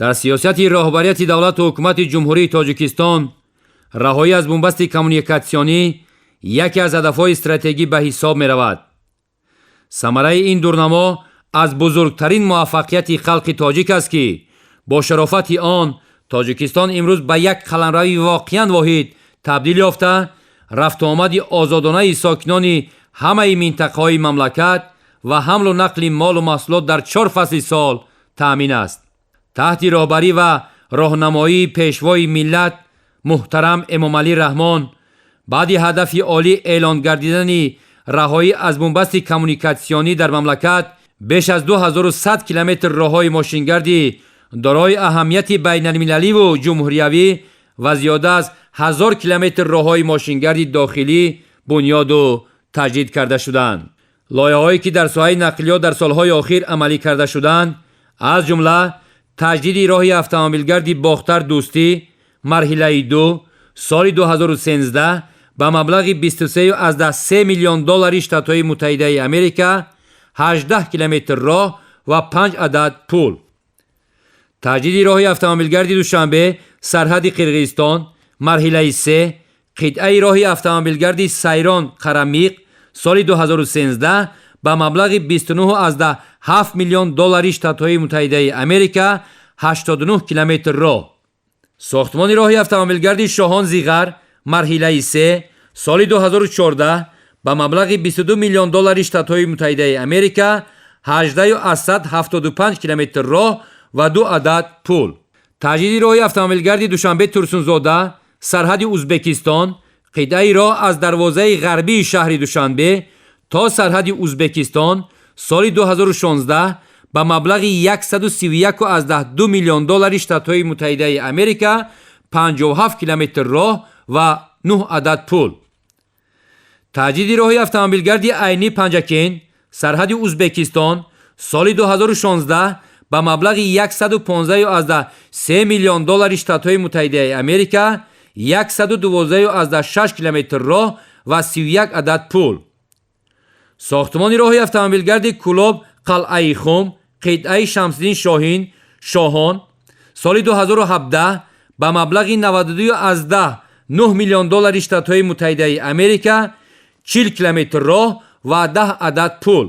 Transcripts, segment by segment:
Дар сиёсати роҳбарияти давлату ҳукумати Ҷумҳурии Тоҷикистон раҳоӣ аз бунбасти коммуникатсионӣ яке аз ҳадафҳои стратегӣ ба ҳисоб меравад. Самараи ин дурнамо аз бузургтарин муваффақияти халқи тоҷик аст, ки бо шарофати он Тоҷикистон имрӯз ба як қаламрави воқеан воҳид табдил ёфта, рафтуомади озодонаи сокинони ҳамаи минтақаҳои мамлакат ва ҳамлу нақли молу маҳсулот дар чор фасли сол таъмин аст. Таҳти роҳбарӣ ва роҳнамоии Пешвои миллат муҳтарам Эмомалӣ Раҳмон, баъди ҳадафи олӣ эълон гардидани раҳоӣ аз бунбасти коммуникатсионӣ дар мамлакат, беш аз 2100 километр роҳҳои мошингардӣ дорои аҳамияти байналмилаливу ҷумҳуриявӣ ва зиёда аз 1000 километр роҳҳои мошингарди дохилӣ бунёду таҷдид карда шуданд. Лоиҳаҳое, ки дар соҳаи нақлиёт дар солҳои охир амалӣ карда шуданд, аз ҷумла таҷдиди роҳи автомобилгарди Бохтар Дӯстӣ, марҳилаи 2, соли 2013 ба маблағи 23,3 миллион доллари Штатҳои Муттаҳидаи Америка, 18 километр роҳ ва 5 адад пул, таҷдиди роҳи автомобилгарди Душанбе сарҳади Қирғизистон, марҳилаи 3, қитъаи роҳи автомобилгарди Сайрон Қарамиқ, соли 2013 ба маблағи 29,7 миллион доллари Штатҳои Муттаҳидаи Америка, 89 километр роҳ, сохтмони роҳи автомобилгарди Шоҳон Зиғар, марҳилаи 3, соли 2014 ба маблағи 22 миллион доллари Штатҳои Муттаҳидаи Америка, 18,75 километр роҳ ва ду адад пул, таҷдиди роҳи автомобилгарди Душанбе Турсунзода сарҳади Узбекистон, қитъаи роҳ аз дарвозаи ғарбии шаҳри Душанбе то сарҳади Узбекистон, соли 2016 ба маблағи 131,2 миллион доллари Штатҳои Муттаҳидаи Америка, 57 километр роҳ ва 9 адад пул, таҷдиди роҳи автомобилгарди Айнӣ Панҷакент сарҳади Узбекистон, соли 2016 ба маблағи 115,3 миллион доллари Штатҳои Муттаҳидаи Америка, 112,6 километр роҳ ва 31 адад пул, сохтмони роҳи автомобилгарди Кӯлоб Қалъаи Хум, қитъаи Шамсиддин Шоҳин Шоҳон, соли 2017 ба маблағи 92,9 миллион доллари Штатҳои Муттаҳидаи Америка, 40 километр роҳ ва 10 адад пул,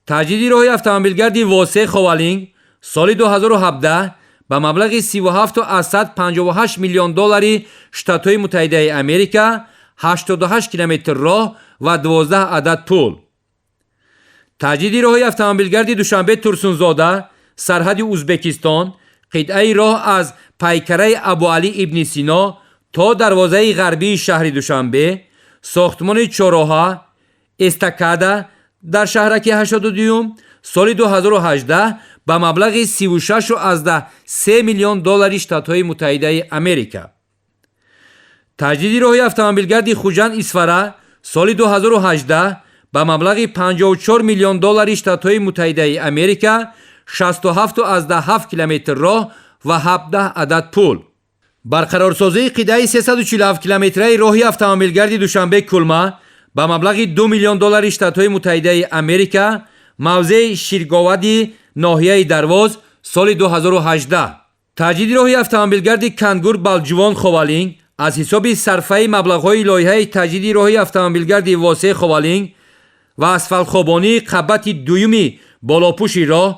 таҷдиди роҳи автомобилгарди Восе Ховалинг, соли 2017 ба маблағи 37,58 миллион доллари Штатҳои Муттаҳидаи Америка, 88 километр роҳ ва 12 адад пул, таҷдиди роҳи автомобилгарди Душанбе Турсунзода сарҳади Узбекистон, қитъаи роҳ аз пайкараи Абуалӣ ибни Сино то дарвозаи ғарбии шаҳри Душанбе, сохтмони чорроҳа эстакада дар шаҳраки 82, соли 2018 ба маблағи 36,3 миллион доллари Штатҳои Муттаҳидаи Америка, таҷдиди роҳи автомобилгарди Хуҷанд Исфара, соли 2018 ба маблағи 54 миллион доллари Штатҳои Муттаҳидаи Америка, 67,7 километр роҳ ва 17 адад пул, барқарорсозии қитъаи 347 километраи роҳи автомобилгарди Душанбе Кулма ба маблағи 2 миллион доллари Штатҳои Муттаҳидаи Америка, мавзеи Ширговади ноҳияи Дарвоз, соли 2018, таҷдиди роҳи автомобилгарди Кангур Балҷувон Ховалинг аз ҳисоби сарфаи маблағҳои лоиҳаи таҷдиди роҳи автомобилгарди Восе Ховалинг ва асфалтхобонии қабати дуюми болопӯши роҳ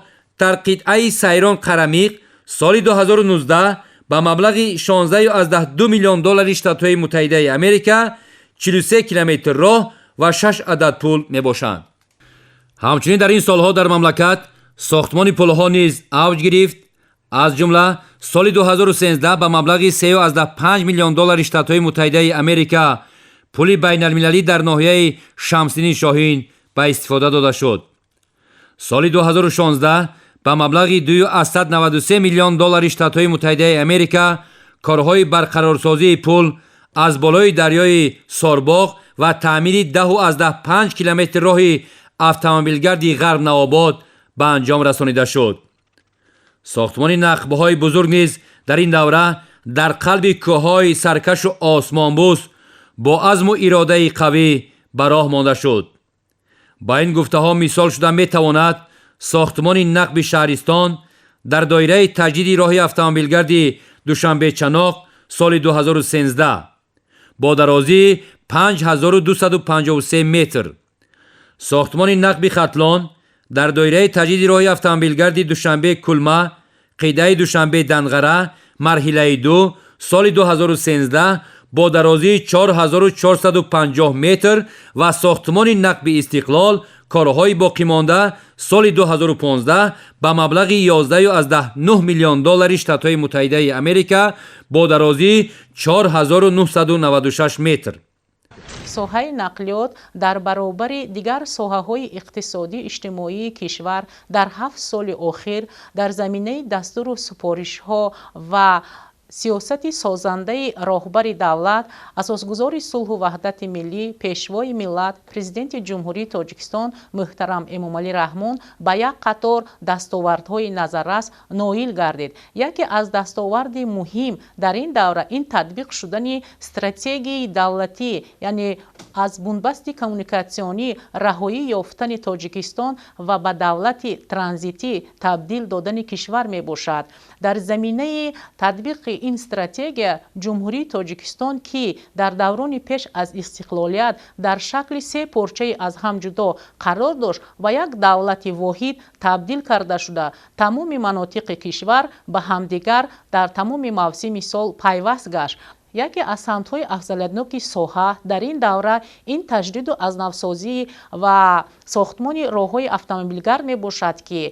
дар қитъаи Сайрон Қарамиқ, соли 2019 ба маблағи 16,2 миллион доллари Штатҳои Муттаҳидаи Америка, 43 километр роҳ ва 6 адад пул мебошанд. Ҳамчунин дар ин солҳо дар мамлакат сохтмони пулҳо низ авҷ гирифт. Аз ҷумла соли 2013 ба маблағи 3,5 миллион доллари Штатҳои Муттаҳидаи Америка пули байналмилалӣ дар ноҳияи Шамсиддини Шоҳин ба истифода дода шуд. Соли 2016 ба маблағи 2,93 миллион доллари Штатҳои Муттаҳидаи Америка корҳои барқарорсозии пул аз болои дарёи Сорбоғ ва таъмири 10,5 километр роҳи автомобилгарди Ғарб Навобод ба анҷом расонида шуд. Сохтмони нақбҳои бузург низ дар ин давра дар қалби кӯҳҳои саркашу осмонбӯс бо азму иродаи қавӣ ба роҳ монда шуд. Ба ин гуфтаҳо мисол шуда метавонад сохтмони нақби Шаҳристон Дар доираи таҷдиди роҳи автомобилгарди Душанбе-Чаноқ соли 2013 бо дарозии 5253 метр, сохтмони нақби Хатлон дар доираи таҷдиди роҳи автомобилгарди Душанбе-Кулма, қитъаи Душанбе-Данғара, марҳилаи 2 соли 2013 бо дарозии 4450 метр ва сохтмони нақби Истиқлол, корҳои боқимонда соли 2015 ба маблағи 11,9 миллион доллари Штатҳои Муттаҳидаи Америка бо дарозии 4996 метр. Соҳаи нақлиёт дар баробари дигар соҳаҳои иқтисодӣ иҷтимоии кишвар дар 7 соли охир дар заминаи дастуру супоришҳо ва сиёсати созандаи роҳбари давлат, асосгузори сулҳу ваҳдати миллӣ, пешвои миллат, Президенти Ҷумҳурии Тоҷикистон муҳтарам Эмомалӣ Раҳмон ба як қатор дастовардҳои назаррас ноил гардид. Яке аз дастоварди муҳим дар ин давра ин татбиқ шудани стратегияи давлатӣ, яъне аз бунбасти коммуникатсионӣ раҳоӣ ёфтани Тоҷикистон ва ба давлати транзитӣ табдил додани кишвар мебошад. Дар заминаи татбиқи ин стратегия Ҷумҳурии Тоҷикистон, ки дар даврони пеш аз истиқлолият дар шакли се порчаи аз ҳам ҷудо қарор дошт, ба як давлати воҳид табдил карда шуда, тамоми манотиқи кишвар ба ҳамдигар дар тамоми мавсими сол пайваст гашт. Яке аз самтҳои афзалиятноки соҳа дар ин давра ин таҷдиду азнавсозӣ ва сохтмони роҳҳои автомобилгард мебошад, ки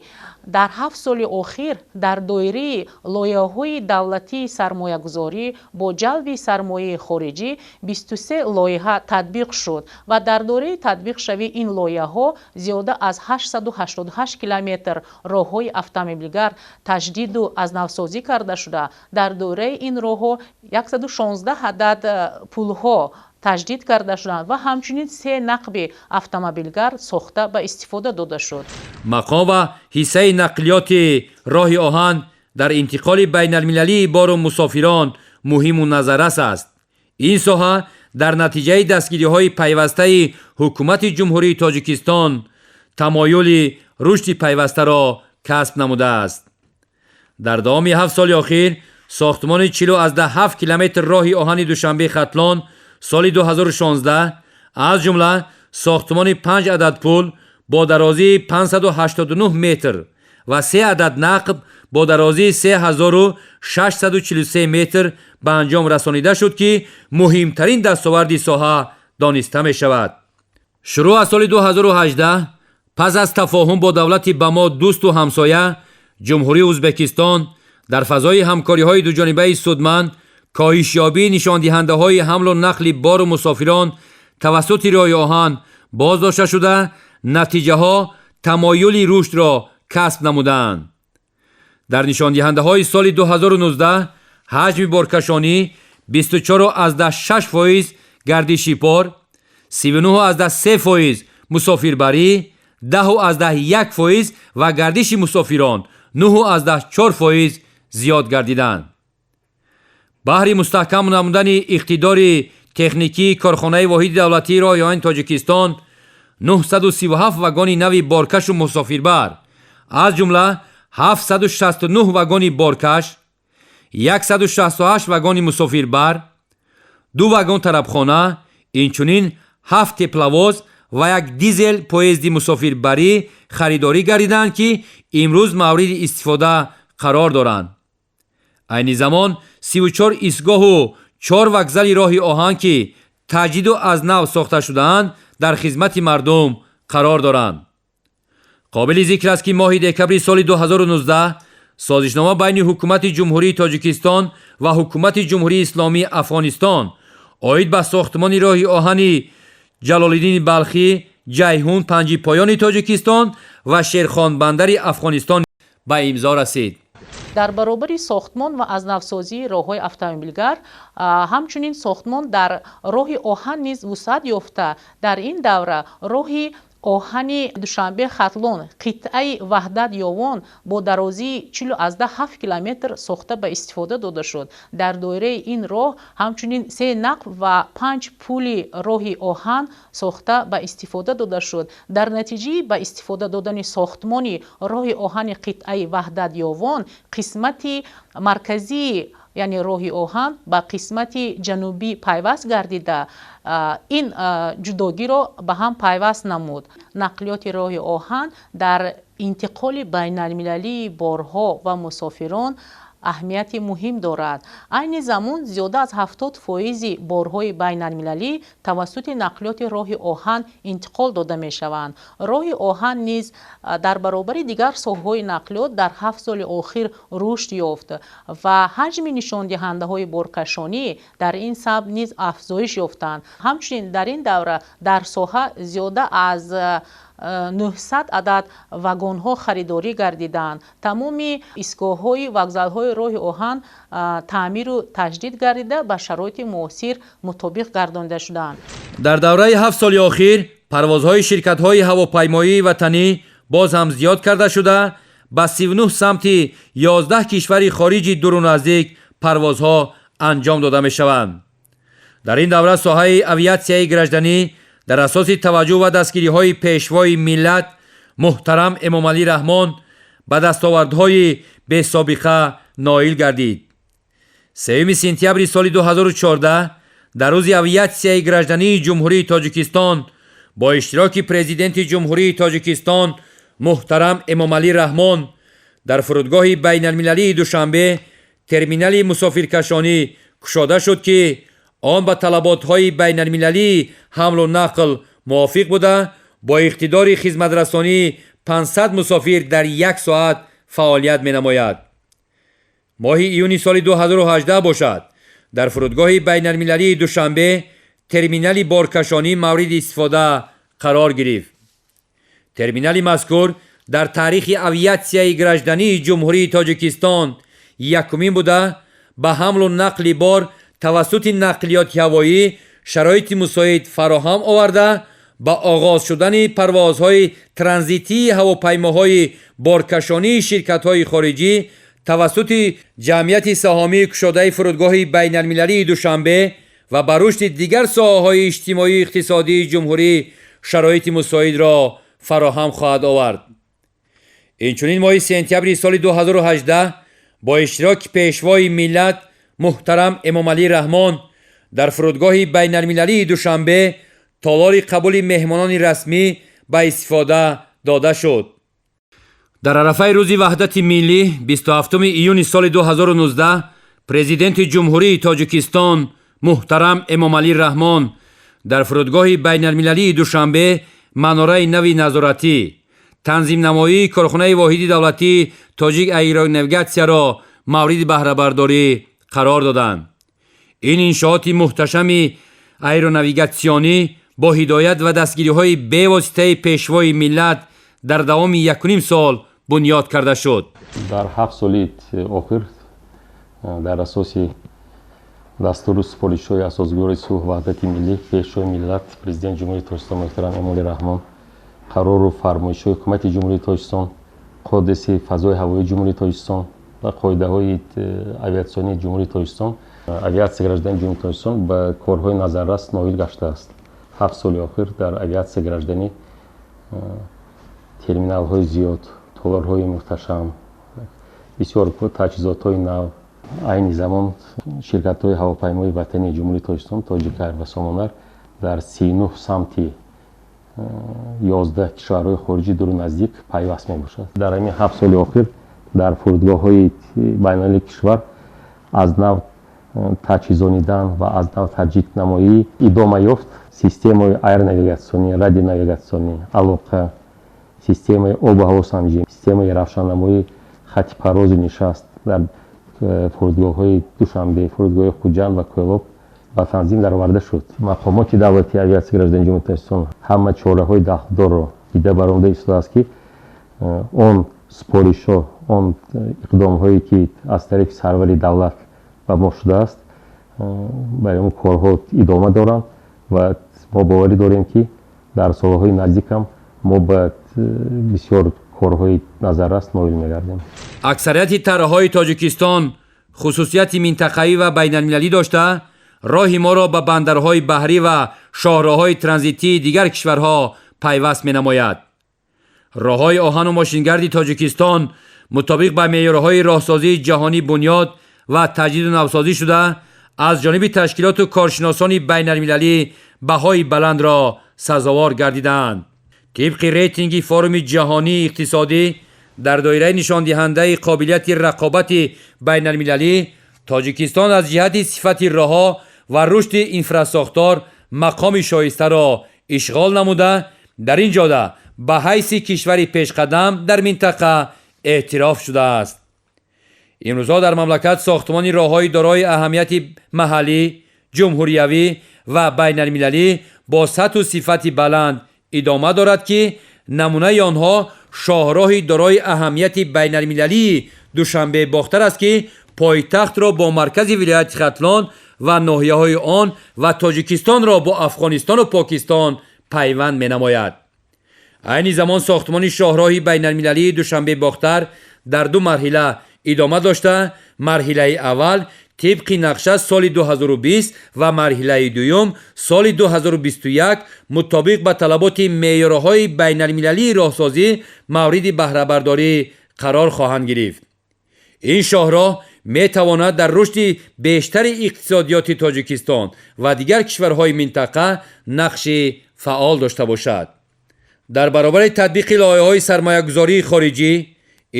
дар 7 соли охир дар доираи лоиҳаҳои давлатии сармоягузорӣ бо ҷалби сармояи хориҷӣ 23 лоиҳа татбиқ шуд ва дар доираи татбиқшавии ин лоиҳаҳо зиёда аз 888 километр роҳҳои автомобилгард таҷдиду азнавсозӣ карда шуда, дар доираи ин роҳҳо 116 адад пулҳо таҷдид карда шуданд ва ҳамчунин се нақби автомобилгард сохта ба истифода дода шуд. Мақом ва ҳиссаи нақлиёти роҳи оҳан дар интиқоли байналмилалии бору мусофирон муҳиму назаррас аст. Ин соҳа дар натиҷаи дастгириҳои пайвастаи Ҳукумати Ҷумҳурии Тоҷикистон тамоюли рушди пайвастаро касб намудааст. Дар давоми 7 соли охир сохтмони 40,7 километр роҳи оҳани Душанбе-Хатлон соли 2016, аз ҷумла сохтмони 5 адад пул бо дарозии 589 метр ва се адад нақб бо дарозии 3643 метр ба анҷом расонида шуд, ки муҳимтарин дастоварди соҳа дониста мешавад. Шурӯъ аз соли 2018, пас аз тафоҳум бо давлати ба мо дӯсту ҳамсоя, Ҷумҳурии Ӯзбекистон, дар фазои ҳамкориҳои дуҷонибаи судманд, коҳишёбии нишондиҳандаҳои ҳамлу нақли бору мусофирон тавассути роҳи оҳан боз дошта шуда, натиҷаҳо тамоюли рушдро касб намудаанд. Дар нишондиҳандаҳои соли 2019 ҳаҷми боркашонӣ 24,6%, гардиши бор 39,3%, мусофирбарӣ 10,1% ва гардиши мусофирон 9,4% зиёд гардиданд. Баҳри мустаҳкам намудани иқтидори техникии корхонаи воҳиди давлатии роҳи оҳани Тоҷикистон 937 вагони нави боркашу мусофирбар, аз ҷумла 769 вагони боркаш, 168 вагони мусофирбар, ду вагон тарабхона, инчунин ҳафт тепловоз ва як дизел поезди мусофирбарӣ харидорӣ гардиданд, ки имрӯз мавриди истифода қарор доранд. Айни замон 34 истгоҳу чор вокзали роҳи оҳан, ки таҷдиду аз нав сохта шудаанд, дар хизмати мардум қарор доранд. Қобили зикр аст, ки моҳи декабри соли 2019 созишнома байни Ҳукумати Ҷумҳурии Тоҷикистон ва Ҳукумати Ҷумҳурии Исломии Афғонистон оид ба сохтмони роҳи оҳани Ҷалолиддини Балхӣ, Ҷайҳун, Панҷипоёни Тоҷикистон ва Шерхонбандари Афғонистон ба имзо расид. Дар баробари сохтмон ва аз навсозии роҳҳои автомобилгард, ҳамчунин сохтмон дар роҳи оҳан низ вусъат ёфта, дар ин давра роҳи Оҳани Душанбе Хатлон, қитъаи Ваҳдат Ёвон бо дарозии 40,7 километр сохта ба истифода дода шуд. Дар доираи ин роҳ ҳамчунин се нақб ва панҷ пули роҳи оҳан сохта ба истифода дода шуд. Дар натиҷаи ба истифода додани сохтмони роҳи оҳани қитъаи Ваҳдат Ёвон, қисмати марказии, яъне роҳи оҳан, ба қисмати ҷанубӣ пайваст гардида, ин ҷудогиро ба ҳам пайваст намуд. Нақлиёти роҳи оҳан дар интиқоли байналмилалии борҳо ва мусофирон аҳамияти муҳим дорад. Айни замон зиёда аз 70 фоизи борҳои байналмилалӣ тавассути нақлиёти роҳи оҳан интиқол дода мешаванд. Роҳи оҳан низ дар баробари дигар соҳаҳои нақлиёт дар 7 соли охир рушд ёфт ва ҳаҷми нишондиҳандаҳои боркашонӣ дар ин самт низ афзоиш ёфтанд. Ҳамчунин дар ин давра дар соҳа зиёда аз 900 адад вагонҳо харидорӣ гардиданд. Тамоми истгоҳҳои вокзалҳои роҳи оҳан таъмиру таҷдид гардида, ба шароити муосир мутобиқ гардонида шуданд. Дар давраи 7 соли охир парвозҳои ширкатҳои ҳавопаймоии ватанӣ боз ҳам зиёд карда шуда, ба 39 самти 11 кишвари хориҷи дуру наздик парвозҳо анҷом дода мешаванд. Дар ин давра соҳаи авиатсияи гражданӣ дар асоси таваҷҷӯҳ ва дастгириҳои Пешвои миллат муҳтарам Эмомалӣ Раҳмон ба дастовардҳои бесобиқа ноил гардид. 3 сентябри соли 2014, дар рӯзи авиатсияи граждании Ҷумҳурии Тоҷикистон, бо иштироки Президенти Ҷумҳурии Тоҷикистон муҳтарам Эмомалӣ Раҳмон дар фурудгоҳи байналмилалии Душанбе терминали мусофиркашонӣ кушода шуд, ки он ба талаботҳои байналмилалии ҳамлу нақл мувофиқ буда, бо иқтидори хизматрасонии 500 мусофир дар як соат фаъолият менамояд. Моҳи июни соли 2018 бошад, дар фурудгоҳи байналмилалии Душанбе терминали боркашонӣ мавриди истифода қарор гирифт. Терминали мазкур дар таърихи авиатсияи граждании Ҷумҳурии Тоҷикистон якумин буда, ба ҳамлу нақли бор тавассути нақлиёти ҳавоӣ шароити мусоид фароҳам оварда, ба оғоз шудани парвозҳои транзитии ҳавопаймоҳои боркашонии ширкатҳои хориҷӣ тавассути ҷамъияти саҳомии кушодаи фурудгоҳи байналмилалии Душанбе ва ба рушди дигар соҳаҳои иҷтимоию иқтисодии ҷумҳурӣ шароити мусоидро фароҳам хоҳад овард. Инчунин моҳи сентябри соли 2018 бо иштироки Пешвои миллат муҳтарам Эмомалӣ Раҳмон дар фурудгоҳи байналмилалии Душанбе толори қабули меҳмонони расмӣ ба истифода дода шуд. Дар арафаи рӯзи ваҳдати миллӣ, 27 июни соли 2019, Президенти Ҷумҳурии Тоҷикистон муҳтарам Эмомалӣ Раҳмон дар фурудгоҳи байналмилалии Душанбе манораи нави назоратӣ, танзимнамоии корхонаи воҳиди давлатии Тоҷик Аэронавигатсияро мавриди баҳрабардорӣ қарор доданд. Ин иншооти муҳташами аэронавигатсионӣ бо ҳидоят ва дастгириҳои бевоситаи Пешвои миллат дар давоми якуним сол бунёд карда шуд. Дар 7 соли охир дар асоси дастуру супоришҳои Асосгузори сулҳу ваҳдати миллӣ, Пешвои миллат, Президенти Ҷумҳурии Тоҷикистон муҳтарам Эмомалӣ Раҳмон, қарору фармоишҳои Ҳукумати Ҷумҳурии Тоҷикистон, Кодекси фазои ҳавоии Ҷумҳурии Тоҷикистон ва қоидаҳои авиатсионии Ҷумҳурии Тоҷикистон, авиатсияи граждании Ҷумҳурии Тоҷикистон ба корҳои назаррас ноил гаштааст. 7 соли охир дар авиатсияи гражданӣ терминалҳои зиёд, толорҳои муҳташам, бисёр таҷҳизотҳои нав. Айни замон ширкатҳои ҳавопаймои ватании Ҷумҳурии Тоҷикистон, Тоҷикайр ва Сомонайр, дар 39 самти 11 кишварҳои хориҷи дуру наздик пайваст мебошад. Дар ҳамин 7 соли охир дар фурудгоҳҳои байналмилалии кишвар аз нав таҷҳизонидан ва аз нав таҷдиднамоӣ идома ёфт. Системаи аэронавигатсионӣ, радионавигатсионӣ, алоқа, системаи обу ҳавосанҷӣ, системаи равшаннамоии хати парвозу нишаст дар фурудгоҳҳои Душанбе, фурудгоҳи Хуҷанд ва Кӯлоб ба танзим дароварда шуд. Мақомоти давлатии авиатсияи граждании Ҷумҳурии Тоҷикистон ҳама чораҳои дахлдорро дида баромада истодааст, ки он супоришҳо, он иқдомҳое, ки аз тарафи сарвари давлат ба мо шудааст, барои он корҳо идома доранд ва мо боварӣ дорем, ки дар солҳои наздикам Мо ба бисёр корҳои назаррас ноил мегардем. Аксарияти тарҳҳои Тоҷикистон хусусияти минтақавӣ ва байналмилалӣ дошта, роҳи моро ба бандарҳои баҳрӣ ва шоҳроҳҳои транзитии дигар кишварҳо пайваст менамояд. Роҳҳои оҳану мошингарди Тоҷикистон мутобиқ ба меъёрҳои роҳсозии ҷаҳонӣ бунёд ва таҷдиду навсозӣ шуда, аз ҷониби ташкилоту коршиносони байналмилалӣ баҳои баландро сазовор гардидаанд. Тибқи рейтинги Форуми ҷаҳонии иқтисодӣ дар доираи нишондиҳандаи қобилияти рақобати байналмилалӣ, Тоҷикистон аз ҷиҳати сифати роҳҳо ва рушди инфрасохтор мақоми шоистаро ишғол намуда, дар ин ҷода ба ҳайси кишвари пешқадам дар минтақа эътироф шудааст. Имрӯзҳо дар мамлакат сохтмони роҳҳои дорои аҳамияти маҳаллӣ, ҷумҳуриявӣ ва байналмилалӣ бо сатҳу сифати баланд идома дорад, ки намунаи онҳо шоҳроҳи дорои аҳамияти байналмилалии Душанбе-Бохтар аст, ки пойтахтро бо маркази вилояти Хатлон ва ноҳияҳои он ва Тоҷикистонро бо Афғонистону Покистон пайванд менамояд. Айни замон сохтмони шоҳроҳи байналмилалии Душанбе-Бохтар дар ду марҳила идома дошта, марҳилаи аввал тибқи нақша соли 2020 ва марҳилаи дуюм соли 2021 мутобиқ ба талаботи меъёрҳои байналмилалии роҳсозӣ мавриди баҳрабардорӣ қарор хоҳанд гирифт. Ин шоҳроҳ метавонад дар рушди бештари иқтисодиёти Тоҷикистон ва дигар кишварҳои минтақа нақши фаъол дошта бошад. Дар баробари татбиқи лоиҳаҳои сармоягузории хориҷӣ,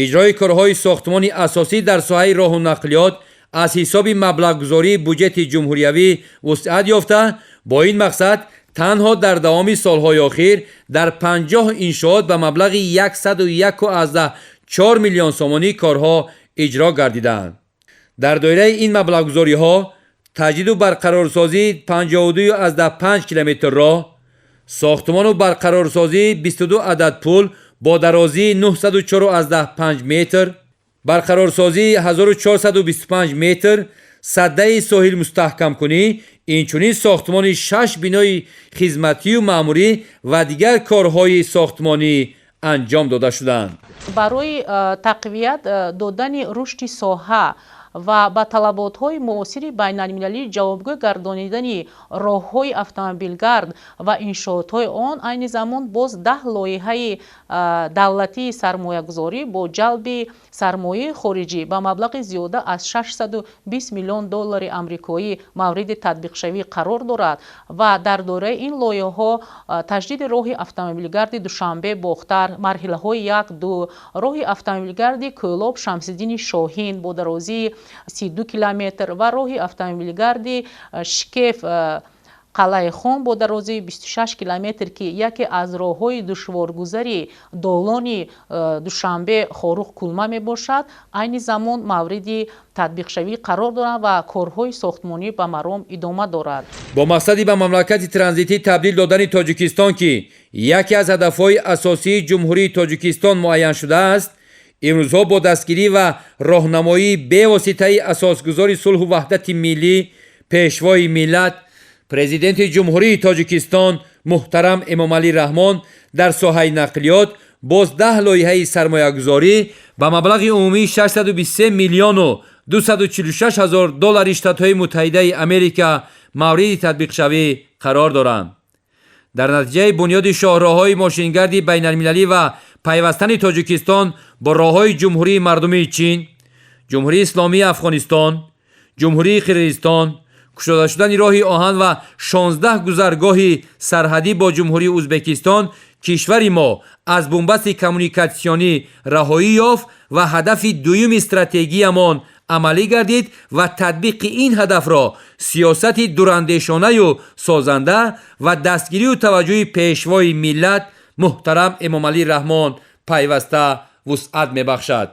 иҷрои корҳои сохтмони асосӣ дар соҳаи роҳу нақлиёт аз ҳисоби маблағгузории буҷети ҷумҳуриявӣ вусъат ёфта, бо ин мақсад танҳо дар давоми солҳои охир дар 50 иншоот ба маблағи 101,4 миллион сомонӣ корҳо иҷро гардидаанд. Дар доираи ин маблағгузориҳо таҷдиду барқарорсозии 52,5 километр роҳ, сохтмону барқарорсозии 22 адад пул бо дарозии 904,5 метр, барқарорсозии 1425 метр саддаи соҳилмустаҳкамкунӣ, инчунин сохтмони шаш бинои хизматию маъмурӣ ва дигар корҳои сохтмонӣ анҷом дода шуданд. Барои тақвият додани рушди соҳа ва ба талаботҳои муосири байналмилалӣ ҷавобгӯ гардонидани роҳҳои автомобилгард ва иншоотҳои он, айни замон боз 10 лоиҳаи давлатии сармоягузорӣ бо ҷалби сармояи хориҷӣ ба маблағи зиёда аз 620 миллион доллари амрикоӣ мавриди татбиқшавӣ қарор дорад ва дар доираи ин лоиҳаҳо таҷдиди роҳи автомобилгарди Душанбе Бохтар марҳилаҳои 1, 2, роҳи автомобилгарди Кӯлоб Шамсиддини Шоҳин бо дарозии 32 километр ва роҳи автомобилгарди Шикеф Қалъаи-Хум бо дарозии 26 километр, ки яке аз роҳҳои душворгузари долони Душанбе Хоруғ Кулма мебошад, айни замон мавриди татбиқшавӣ қарор доранд ва корҳои сохтмонӣ ба маром идома дорад. Бо мақсади ба мамлакати транзитӣ табдил додани Тоҷикистон, ки яке аз ҳадафҳои асосии Ҷумҳурии Тоҷикистон муайян шудааст, имрӯзҳо бо дастгирӣ ва роҳнамоии бевоситаи асосгузори сулҳу ваҳдати миллӣ, Пешвои миллат, Президенти Ҷумҳурии Тоҷикистон муҳтарам Эмомалӣ Раҳмон дар соҳаи нақлиёт боз 10 лоиҳаи сармоягузорӣ ба маблағи умумии 623 миллиону 246 ҳазор доллари Штатҳои Муттаҳидаи Америка мавриди татбиқшавӣ қарор доранд. Дар натиҷаи бунёди шоҳроҳҳои мошингарди байналмилалӣ ва пайвастани Тоҷикистон бо роҳҳои Ҷумҳурии Мардумии Чин, Ҷумҳурии Исломии Афғонистон, Ҷумҳурии Қирғизистон, кушода шудани роҳи оҳан ва 16 гузаргоҳи сарҳадӣ бо Ҷумҳурии Ӯзбекистон, кишвари мо аз бунбасти коммуникатсионӣ раҳоӣ ёфт ва ҳадафи дуюми стратегиямон амалӣ гардид ва татбиқи ин ҳадафро сиёсати дурандешонаю созанда ва дастгирию таваҷҷӯҳи Пешвои миллат муҳтарам Эмомалӣ Раҳмон пайваста вусъат мебахшад.